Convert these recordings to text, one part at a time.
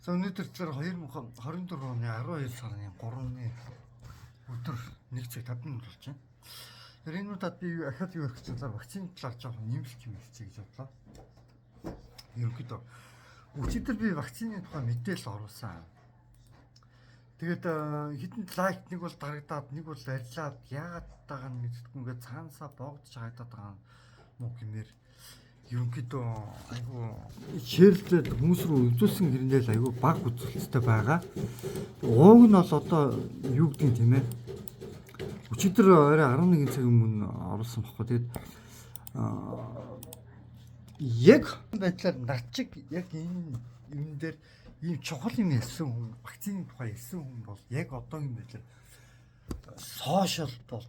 За өнөөдөр тэгэхээр 2024 оны 12 сарын 3-ны өдөр 1 цаг 50 минут болж байна. Тэгэхээр энэ удаад би ахаад юу ярих гэж бодлоо, вакцины талаар жоохон нэмэлт юм ярьчих гэж бодлоо. Ерөнхийдөө өчигдөр би вакцины тухай мэдээлэл оруулсан. Тэгээд хэдэн лайк нэг бол дарагдаад, нэг бол арилаад, яагаад байгаа нь мэддэггүй, ингээд цаанаасаа боогдож хаагдаад байгаа юм уу гэмээр ерөнхийдөө айгүй share лээд хүмүүс рүү үзүүлсэн хэрнээ л айгүй бага үзэлттэй байгаа. Ууг нь бол одоо юу гэдгийг тийм ээ. Өчигдөр орой 11 цаг өмнө оруулсан баггүй. Тэгээд яг байдлаар над чиг яг энэ юм дээр ийм чухал юм ярьсан хүн, вакцины тухай ярьсан хүн бол яг одоогийн байдлаар social бол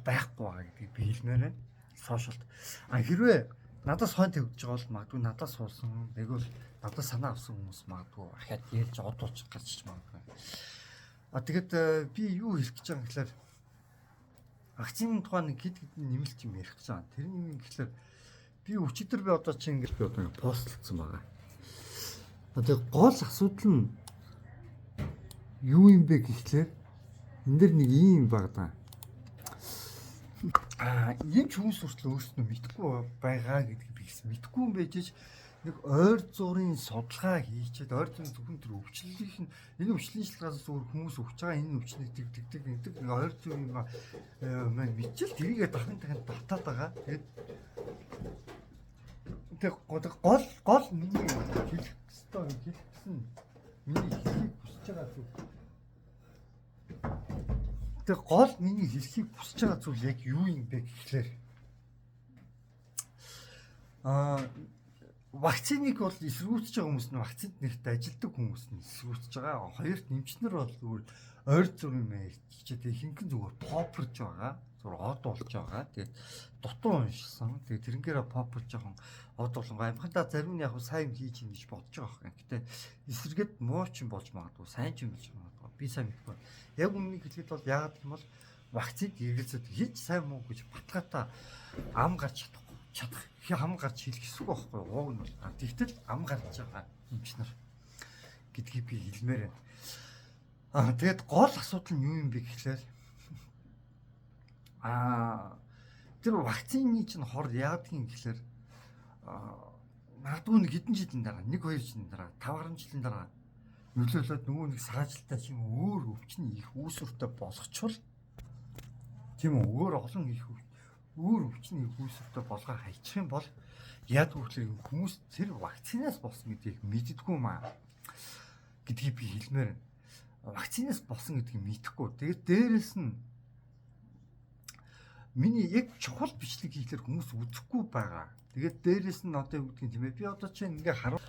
байхгүй байгаа гэдгийг би хэлмээр байна. Social д. А хэрвээ надаас хойно тавигдж байгаа бол магадгүй надаас суусан, нэг бол надаас санаа авсан хүмүүс магадгүй ахаад ярьж одуулж гарч ич магадгүй. А тэгэд би юу хэлэх гэж байгаа юм гэхээр вакцины тухай нэг хэд хэдэн нэмэлт юм ярих гэж байгаа. Тэр нь юм гэхээр би өчигдөр би одоо чи ингэж би одоо постлцсан байгаа. Тэгээ гол асуудал нь юу юм бэ гэхлээр энэ дэр нэг ийм баг даа. Аа, ийм ч хүмүүс хүртэл өөрсдөө мэдэхгүй байгаа гэдгийг би хэлсэн. Мэдэхгүй юм байж ч нэг ойр зуурын судалгаа хийчихэд ойр зуурын зөвхөн тэр өвчлөлийнх нь энэ өвчлийн шалтгаанаас зүгээр хүмүүс өвч байгаа, энэ өвчнийг тэг тэг тэг гэдэг нэг ойр зуурын маань мэдчил тэрийгэ дахин дахин давтаад байгаа. Тэгээд тэг гол гол миний хэлэх ёстой, хэлэх гэсэн миний хэлхийг хүсэж байгаа зүйл. Тэг гол миний хэлхийг хүсэж байгаа зүйл яг юу юм бэ гэхлээр вакциныг бол эсэргүүцэж байгаа хүмүүс нь вакцинд нэгт ажилтдаг хүмүүс нь эсэргүүцэж байгаа. Хоёрт нэмчнэр бол зүгээр ойр зүр юм хичээд ихэнх нь зүгээр попорж байгаа. Зүгээр од болж байгаа. Тэгээд дутуу уншсан. Тэгээд тэрнгээрээ попорж жоохон од болонго. Амхандаа зарим нь яг сайн юм хийж ийн гэж бодож байгаа юм. Гэтэ эсэргээд муу ч юм болж магадгүй, сайн ч юм болж магадгүй. Би сайн мэдэхгүй. Яг үнэнийг хэлэхэд бол яагаад гэх юм бол вакцинд эргэлзээд хийж сайн муу гэж баталгаатай ам гарч чадахгүй, чадах хам гарч хэлэх хэсэг байхгүй ууг нь бол. Тэгтэл ам гарч байгаа эмч нар гэдгийг би хэлмээр байна. Аа, тэгээд гол асуудал нь юу юм бэ гэхлээр тэр вакцины чинь хор яадгийн гэхлээр магадгүй нэг хэдэн жилийн дараа, 1 2 жилийн дараа, 5 гаруй жилийн дараа нөлөөлөөд нөгөө нэг саажилттай ч юм өөр өвчний их үүсвэртэй болгочвол, тийм үү, өөр олон их өөр өвчний их үүсвэртэй болгоо хайчих юм бол яадаг вэ гэхээр хүмүүс тэр вакцинаас болсон гэдгийг мэддэггүй маа гэдгийг би хэлмээр байна. Вакцинаас болсон гэдгийг мэдэхгүй. Тэгээд дээрэс нь миний яг чухал бичлэг хийхлээр хүмүүс үзэхгүй байгаа. Тэгээд дээрэс нь одоо юу гэдгийг тийм ээ, би одоо чинь ингээ харав.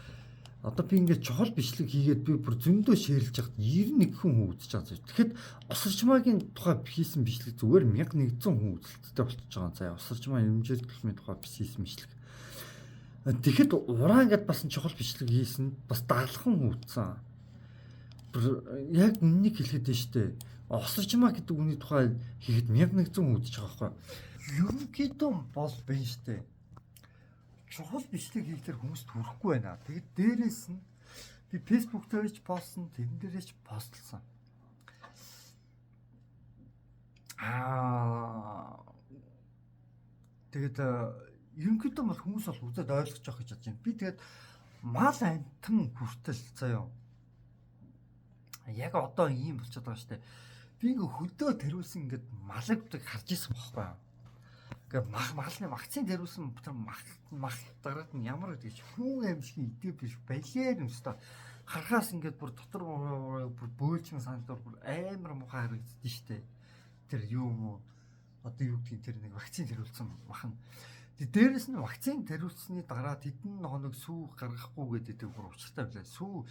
Одоо би ингээ чухал бичлэг хийгээд би бүр зөндөө share лж хахад 91 хүн үзэж байгаа заа. Тэгэхэд осорчмаагийн тухай хийсэн бичлэг зүгээр 1100 хүн үзэлттэй болчихж байгаа заа. Осорчмаа эмчээр төлмийн тухай хийсэн бичлэг. Тэгэхэд ураа ингээд бас чухал бичлэг хийсэн бас 70 хүн үзсэн. Яг үннийг хэлэхэд нь штэ. Осорчмаа гэдэг үний тухай хийхэд 1100 хүн үзэж байгаа байхгүй. Ерөнхийдөө бол байна штэ. Чухал бичлэг хийхээр хүмүүст хүрэхгүй байна. Тэгээд дээрээс нь би Facebook дээр ч постсон, тэрэн дээрээ ч постлсон. Тэгээд ерөнхийдөө бол хүмүүс бол үзээд ойлгож явах гэж бодож байна. Би тэгээд мал амтан хүртэл заяа. Яг одоо ийм болчиход байгаа штэ. Би ингээ хөдөө тариулсан ингээд малагдаг харж исэн бохгүй юу? Ингээ мах малны вакцин тариулсан тэр мах мах дараад нь ямар гэдэг чи хүн аимшиг идэ биш балиар юм өстой. Харахаас ингээд бүр дотор бүр бөөлжин санагдаар бүр амар муухай харагддээ штэ. Тэр юу юм уу? Одоо юу гэдгийг тэр нэг вакцин тариулсан мах нь. Дээрээс нь вакцин тариулсны дараа тэдэн хоног сүү гаргахгүй гэдэг бүр учиртай байлаа. Сүү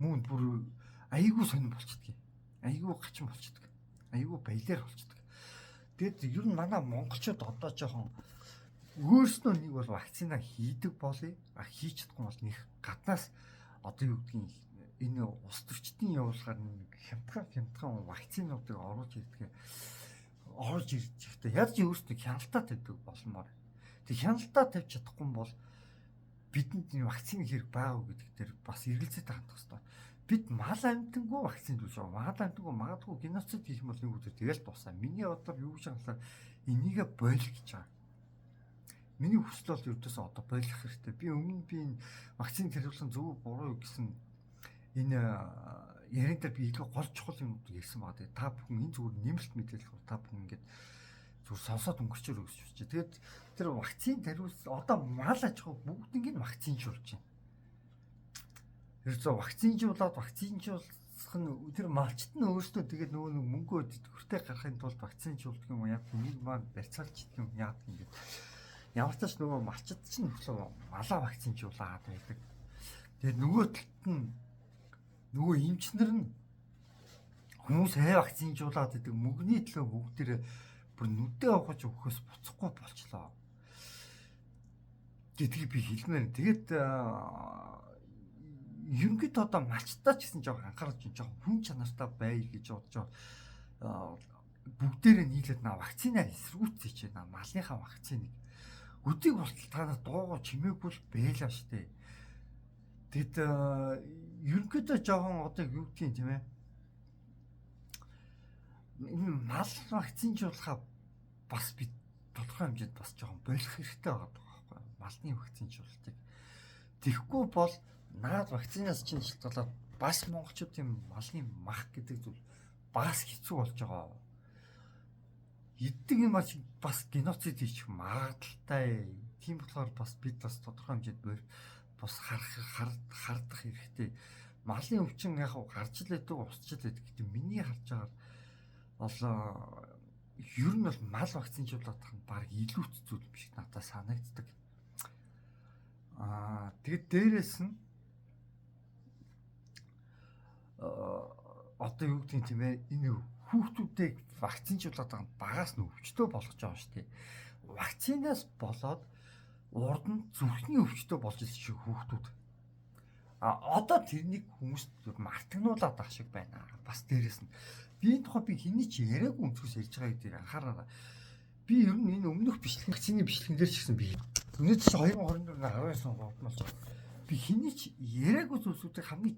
мөн бүр айгүй сонир болчдөг. Айгүй гачин болчдөг. Айгүй баялаар болчдөг. Тэгээд ер нь манай монголчууд одоо жоохон өөрснөө нэг бол вакцина хийдэг болъё. А хийж чадахгүй бол нэг гаднаас одоо юу гэдгийг энэ улс төрчдийн явуулгаар нэг хямдхан хямдхан вакцинуудыг оруулж ирдэг. Оруулж ирж ихтэй яаж өөрсдөө хяналтаа тавьдаг болмоор. Тэг хяналтаа тавьж чадахгүй бол Бидэнд энэ вакцины хэрэг байгаа уу гэдэг дээр бас эргэлзээтэй хандах хэрэгтэй. Бид мал амьтангүй вакцинжуулж байгаа. Мал амьтангүй магадгүй геноцид хийх юм бол нэг өдөр тэгэл дуусаа. Миний бодлоор юу гэж байгаа энийгээ боль гэж байгаа. Миний хүсэл бол ердөөсөө одоо болох хэрэгтэй. Би өмнө би энэ вакцины тариулсан зөв буруу гэсэн энэ ярин дээр би илүү гол чухал юмнууд ярьсан байгаа. Тэгээд та бүхэн энэ зүгээр нэмэлт мэдээлэл та бүхэн ингээд зүгээр сонсоод өнгөрчөөр өгч байна. Тэгээд тэр вакцин тариулсан одоо мал аж ахуй бүгднийг нь вакцинжуулж байна. Ерөөсөө вакцинжуулаад вакцинжуулах нь тэр малчт нь өөрсдөө тэгээд нөгөө нэг мөнгөө төгөртэй гаргахын тулд вакцинжуулдаг юм уу яг нэг маань барьцаалж идэх юм яадаг юм гээд ямар ч тач нөгөө малчд чинь хөглөө малаа вакцинжуулаад байдаг. Тэгээд нөгөө талд нь нөгөө эмчнэр нь хүмүүс ай вакцинжуулаад байдаг мөнгөний төлөө бүгдээрээ бүр нүдээ авахж өгөхөөс буцахгүй болчлоо гэдгийг би хэлмээр. Тэгээд ерөнхийдөө одоо малчтаа ч гэсэн жоох анхаарч жоох хүн чанартай бай гэж бодож бүгдээрээ нийлээд на вакцинаа эсэргүүцээч на малныхаа вакциныг өдийг болтол та нар дуугаа чимээгүй л байлаа штэ. Тэгэд ерөнхийдөө жоохон одоо юу гэдгийг тийм ээ. Энэ мал вакцинжуулахаа бас би тодорхой хэмжээнд бас жоохон болох хэрэгтэй байгаа байхгүй малны вакцинжуулалтыг. Тэгэхгүй бол наад вакцинаас чинь шалтгаалаад бас монголчуудын малны мах гэдэг зүйл бас хэцүү болж байгаа. Иддэг юм бас геноцид хийчих магадлалтай. Тийм болохоор бас бид бас тодорхой хэмжээнд бас хардах хэрэгтэй. Малын өвчин яг гарч л байдаг, усч л байдаг. Гэтэ миний харж байгаагаар бол ер нь бол мал вакцинжуулах нь баг илүү зүйл юм шиг надад санагддаг. Аа тэгээд дээрэс нь одоо юу гэдгийг тийм ээ энэ хүүхдүүдийг вакцинжуулаад байгаа нь багаас нь өвчтөө болгож байгаа шүү дээ. Вакцинаас болоод урд нь зүрхний өвчтөө болж ирсэн шиг хүүхдүүд. А одоо тэрнийг хүмүүст мартагнуулаад байгаа шиг байна. Бас дээрэс нь би энэ тухай би хэний ч яриаггүй өнцгөөс ярьж байгаа гэдгийг анхаараарай. Би ер нь энэ өмнөх бичлэг вакцины бичлэгэн дээр ч гэсэн би өнөөдөр чи 2024 19 он болж байгаа. Би хэний ч яриаггүй зүйлсүүдийг хамгийн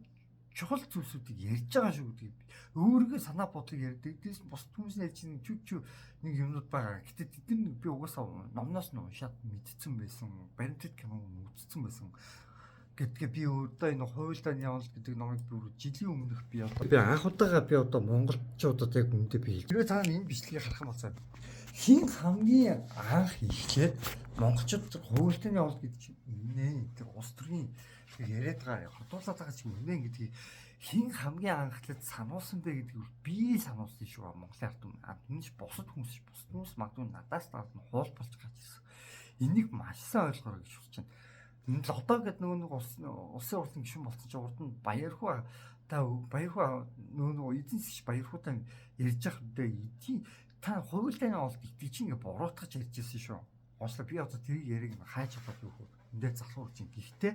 чухал зүйлсүүдийг ярьж байгаа шүү гэдгийг өөрийгөө санаа бодлыг ярьдаг. Дээрс нь бус хүмүүс ярьж нэг чүү чүү нэг юмнууд байгаа. Гэтэ тэд нар би угаасаа номноос нь уншаад мэдсэн байсан. Баримтат кино үзсэн байсан гэдгээ би одоо энэ хуйлдаа явал гэдэг номыг би жилийн өмнөх би одоо би анх удаага би одоо монголчуудад яг үндэ би хэлж. Тэгээ та энэ бичлэгийг харах юм бол цаа хин хамгийн анх эхлээд монголчууд хуйлдааны явал гэдэг чинь үнэ тэр улс төрийн яриад байгаа хурдуулаад байгаа чинь үнэ гэдгийг хин хамгийн анхлаад сануулсан бэ гэдгийг би сануулсан шүү Монголын ард түмэн. Энэ ч бусад хүмүүс ш бусад хүмүүс магадгүй надаас дараа нь хуул болж гарч ирсэн. Энийг маш сайн ойлгоорой гэж хүсэж байна. Энэ л одоо гэдэг нөгөө нэг улсын хурлын гишүүн болсон чинь урд нь Баярхуу та Баярхуу нөгөө нэг эзэн засгч Баярхуутай ярьж явах үедээ эдийн та хуйлдааны олд итгэж чинь ингээ буруутгаж ярьж ирсэн шүү. Уучлаа би одоо тэрийг яриг хайж чадаад юу хөө. Эндээ залхуур чинь гэхдээ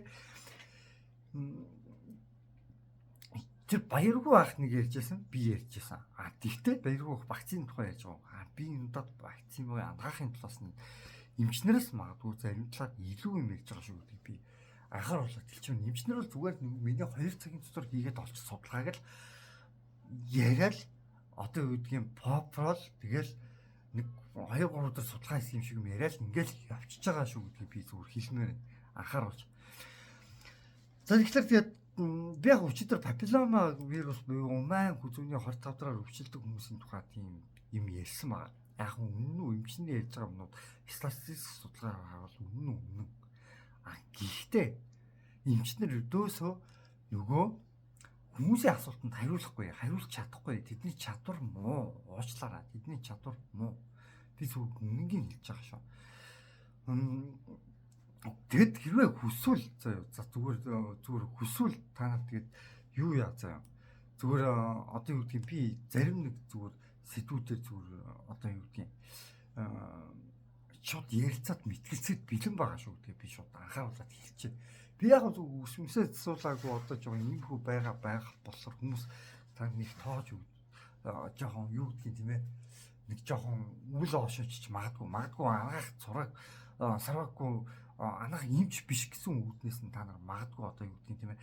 тэр Баяргүй ах нэг ярьжсэн би ярьжсэн. А тэгтээ Баяргүй ах вакцины тухай ярьж байгаа. А би энэ удаад вакцин буюу анагаахын талаас нь эмчнэрээс магадгүй зарим талаар илүү юм ярьж байгаа шүү гэдгийг би анхааруулаад хэлчихвэн. Эмчнэр бол зүгээр миний 2 цагийн дотор хийгээд олчих судалгааг л яриад одоо юу гэдгийг попрол тэгэл нэг 2 3 өдөр судалгаа хийсэн юм шиг юм яриад ингээл явчихж байгаа шүү гэдгийг би зүгээр хэлмээр анхааруулж. За тэгэхээр тэгээд би яг өчигдөр папиллома вирус буюу умайн хүзүүний 25 дараар өвчлөдөг хүмүүсийн тухай тийм юм ярьсан байгаа. Яг үнэн үү эмчний ярьж байгаа юмнууд статистик судалгаар харуул үнэн үү үнэн. А гэхдээ эмчнэр өдөөсөө нөгөө хүмүүсийн асуултанд хариулахгүй, хариулж чадахгүй. Тэдний чадвар муу. Уучлаарай. Тэдний чадвар муу. Би зүгээр үнэнгийг хэлж байгаа шүү. Тэгэд хэрвээ хүсвэл заяа за зүгээр зүгээр хүсвэл та нар тэгээд юу яа заяа. Зүгээр одоо юу гэдгийг би зарим нэг зүгээр сэдвүүдээр зүгээр одоо юу гэдгийг шууд ярилцаад мэтгэлцээд бэлэн байгаа шүү гэдгийг би шууд анхааруулаад хэлчихэ. Би яг зөв өсмөсөө засуулаагүй одоо жоохон иймэрхүү байгаа байх болохоор хүмүүс та нэг тоож жоохон юу гэдгийг тийм ээ нэг жоохон үл оошоочч магадгүй анагаах цураг сарваагүй Анаах эмч биш гэсэн үүднээс нь та нар магадгүй одоо юу гэдгийг тийм ээ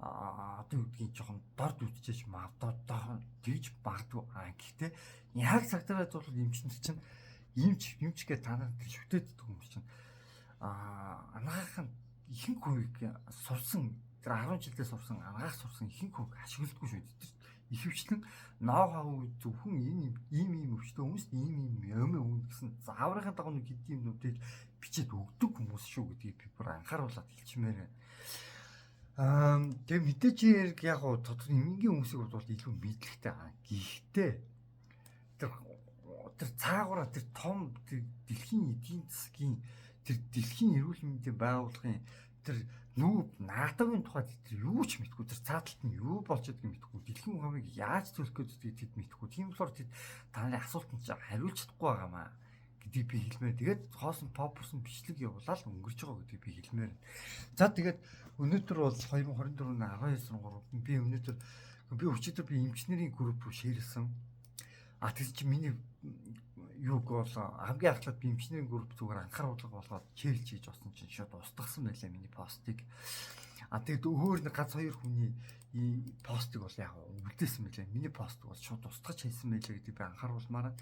одоо юу гэдгийг жоохон дорд үтчээж магадгүй тэгж магадгүй. Гэхдээ яг цагтаараа бол эмчнэр чинь эмч эмч гэж та нар шүтээддэг хүмүүс чинь анагаах нь ихэнх хувийг сурсан тэр 10 жилдээ сурсан анагаах сурсан ихэнх хувийг ашигладаггүй шүү дээ. Ихэвчлэн ноу-хау зөвхөн энэ ийм ийм өвчтөе хүмүүст ийм ийм юм өгнө гэсэн зааврын дагуу нэг хэдийн юмнуудыг бичээд өгдөг хүмүүс шүү гэдгийг би бүр анхааруулад хэлчмээр байна. Тэгээ мэдээж хэрэг яг гоо тодорхой эмнэлгийн хүмүүсийг бол илүү мэдлэгтэй. Гэхдээ тэр цаагаараа тэр том тэр дэлхийн эдийн засгийн тэр дэлхийн эрүүл мэндийн байгууллагын тэр нүүб НАТО-гийн тухайд тэр юу ч мэдэхгүй, тэр цааталт нь юу болж байдгийг мэдэхгүй, дэлхийн хамыг яаж төлөх гэдгийг тэд мэдэхгүй. Тийм болохоор тэд та нарын асуултанд чинь хариулж чадахгүй байгаамаа гэдгийг би хэлмээр. Тэгээд хоосон попперсон бичлэг явуулаад өнгөрч байгаа гэдгийг би хэлмээр. За тэгээд өнөөдөр бол 2024 оны 12 сарын 3 би өнөөдөр би өчигдөр би эмчнэрийн групп руу шеэрлсэн. А тэгсэн чинь миний юуг бол хамгийн анхлаад би эмчнэрийн групп зүгээр анхааруулга болгоод чэйлж хийж болсон чинь шууд устгасан байлаа миний постыг. А тэгэд өөр нэг ганц хоёр хүний постыг бол яг үлдээсэн байлаа. Миний постыг бол шууд устгаж хийсэн байлаа гэдгийг би анхааруулмаар.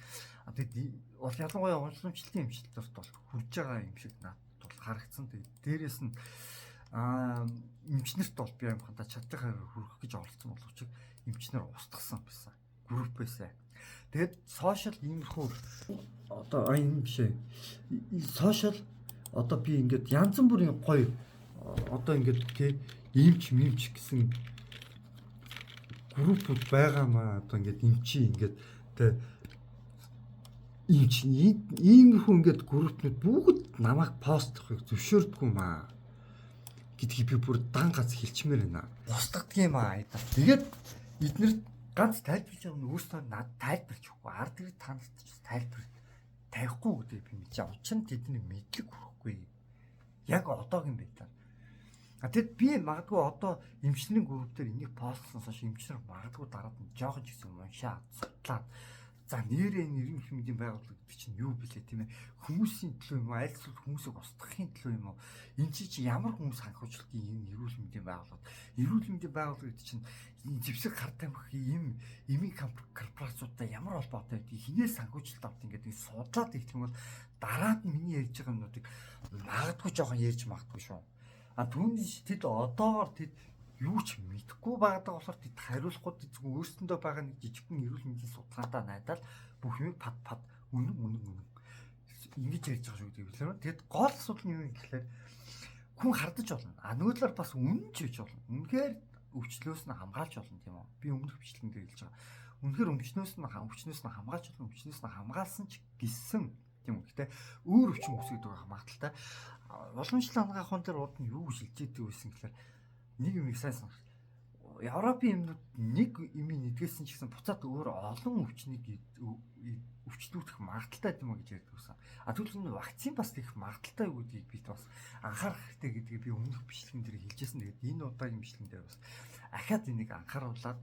А тэгэд бол ялангуяа уламжлалтын эмчлэлтэрт бол хурж байгаа юм шиг надад бол харагдсан. Тэгээд дээрэс нь эмчнэрт бол би амхандаа чадлынхаа хүргэх гэж оролцсон боловч эмчнэр устгасан байсан. Группээсээ. Тэгээд сошиал иймэрхүү одоо энэ биш ээ. Сошиал одоо би ингээд янз бүрийн гоё одоо ингээд тий эмч мэмч гэсэн группүүд байгаамаа одоо ингээд эмчи ингээд тий эмч иймэрхүү ингээд группнүүд бүгд намайг постлохыг зөвшөөрдөггүй маа гэдгийг би бүр дан гац хэлчмээр байна. Устгадг юм аа. Тэгээд эднэр ганц тайлбарлаж байгаа нь өөрсдөө над тайлбарч өгөхгүй. Ард иргэд та нарт ч тайлбар тавихгүй гэдгийг би мэдээ. Учир нь тэдний мэдлэг хүрэхгүй. Яг одоогийн байдлаар. А тэгэд би магадгүй одоо эмчнэрийн групп дээр энийг постлсон хойш эмчнэр магадгүй дараад нь жоохон ч гэсэн уншаад судлаад за нэрээ энэ эрүүл мэндийн байгууллага гэдэг чинь юу билээ тийм ээ, хүмүүсийн төлөө юм уу, аль эсвэл хүмүүсийг устгахын төлөө юм уу, энэ чи ямар хүмүүс хангамжлалтын энэ эрүүл мэндийн байгууллага, эрүүл мэндийн байгууллага гэдэг чинь энэ зэвсэг хар тамхи им эмийн корпорациудтай ямар холбоотой байдгийг, хинээс санхүүжилт авт ингээд энэ судлаад их юм бол дараад нь миний ярьж байгаа юмнуудыг магадгүй жоохон ярьж магадгүй шүү. А түүний тэд одоогор тэд юу ч мэдэхгүй байгаа болохоор тэд хариулахгүй, зөвхөн өөрсөндөө байгаа нэг жижигхэн эрүүл мэндийн судалгаатаа найдаад бүх юм пад пад үнэн үнэн үнэн ингэж ярьж байгаа шүү гэдэг юм. Тэгэд гол асуудал нь юу юм гэхлээр хүн хардаж болно. А нөгөө талаар бас үнэн ч гэж болно. Үнэхээр өвчлөөс нь хамгаалж болно тийм үү? Би өмнөх бичлэгэн дээр хэлж байгаа. Үнэхээр өвчнөөс нь хамгаалж болно. Өвчнөөс нь хамгаалсан ч гэсэн тийм үү? Гэтэ өөр өвчин үүсгэдэг байх магадaltaй. Уламжлал анагаах ухаан дээр урд нь юу шилжээдэг байсан гэхлээр нэг юм их сайн санах. Европын юмнууд нэг юмыг нэгдгээсэн ч гэсэн буцаад өөр олон өвчнийг өвчлүүлэх магадaltaй юм а гэж ярьдаг байсан. А тэгвэл энэ вакцин бас их магадaltaй юу гэдгийг бид бас анхаарах хэрэгтэй гэдгийг би өмнөх бичлэгэн дээр хэлжсэн. Тэгээд энэ удаагийн бичлэгэн дээр бас ахаад энийг анхааруулад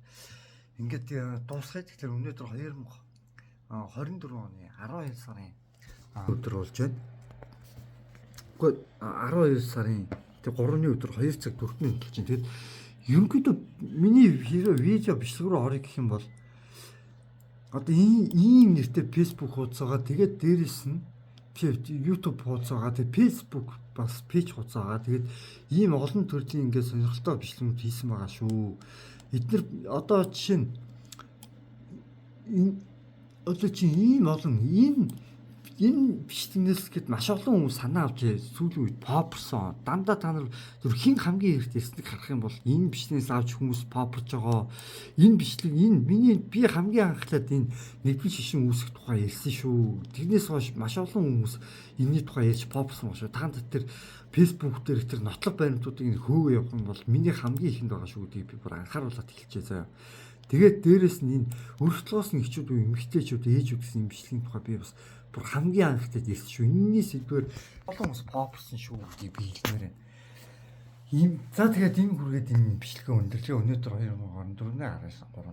ингээд дуусгая. Тэгэхээр өнөөдөр 2024 оны 12 сарын өдөр болж байна. Үгүй 12 сарын 3-ны өдөр 2 цаг 4 минут болж байна. Тэгээд ерөнхийдөө миний хэрэг видео бичлэг рүү орё гэх юм бол одоо ийм нэртэй Facebook хуудасаагаа, тэгээд дээрэс нь YouTube хуудасаагаа, тэгээд Facebook бас пэйж хуудасаагаа, тэгээд ийм олон төрлийн ингээд сонирхолтой бичлэгүүд хийсэн байгаа шүү. Эднэр одоо жишээ нь энэ одоо чи ийм олон энэ бичлэгнээс гэд маш олон хүмүүс санаа авч сүүлийн үед попперсон. Дандаа та нар зүр хин хамгийн эрт ярьсныг харах юм бол энэ бичлэгнээс авч хүмүүс попперж байгаа. Энэ бичлэг энэ миний би хамгийн анхлаад энэ нэгдүгээр шишин үүсэх тухай ярьсан шүү. Тэрнээс хойш маш олон хүмүүс энэний тухай ярьж попперсон шүү. Та нар тэр Facebook дээр тэр нотлох баримтуудыг энэ хөөгөө явах юм бол миний хамгийн ихэнд байгаа шүү гэдгийг би бүр анхааруулаад хэлчихье заяа. Тэгээд дээрэс нь энэ өргөтлөөс нь эхчүүд үү, эмэгтэйчүүд, ээжүүд гэсэн юм бичлэгийн тухай би бас бүр хамгийн анхтай ярьсан шүү. Энэний сэдвээр олон хүмүүс попперсон шүү гэдгийг би хэлмээр байна. Ийм за тэгээд ийм хүргээд энэ бичлэгээ өндөрлөө. Өнөөдөр 2024-ний 19 3-ны